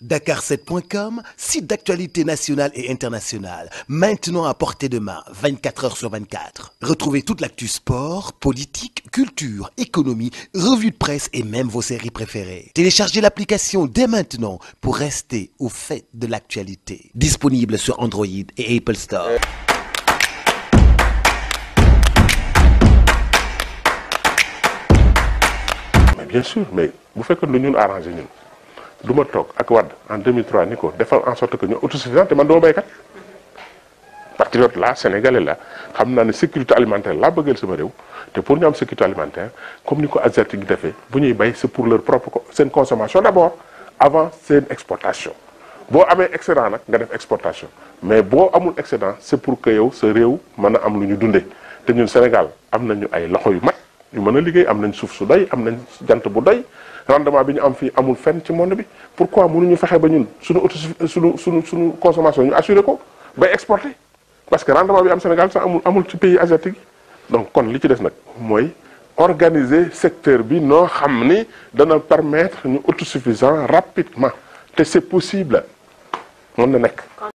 Dakar7.com, site d'actualité nationale et internationale, maintenant à portée de main, 24 heures sur 24. Retrouvez toute l'actu sport, politique, culture, économie, revues de presse et même vos séries préférées. Téléchargez l'application dès maintenant pour rester au fait de l'actualité. Disponible sur Android et Apple Store. Mais bien sûr, mais vous faites que nous arrangez nous. du ma toog ak Wade en 2003 ni ko defal en sorte que ñu autosuffisant te man doo béykat patriote la sénégalais la xam naa ne sécurité alimentaire laa bëggal sama réew te pour ñu am sécurité alimentaire comme ni ko asiatique yi defee bu ñuy bay c'est pour leur propre seen consommation d'abord avant seen exportation boo amee excédent nag nga def exportation mais boo amul excédent c'est pour que yow sa réew mën a am lu ñu dundee te ñun Sénégal am nañu ay loxo yu mat yu mën a liggéey am nañ suuf su doy am nañ jant bu doy rendement bi ñu am fii amul fenn ci monde bi pourquoi mënuñu fexe ba ñun suñu consommation ñu assuré ko bay exporter parce que rendement bi am Sénégal sax amul ci pays asiatique yi donc kon li ci des nag mooy organiser secteur bi noo xam ni dana permettre ñu autosuffisant rapidement te c'est possible mën na nekk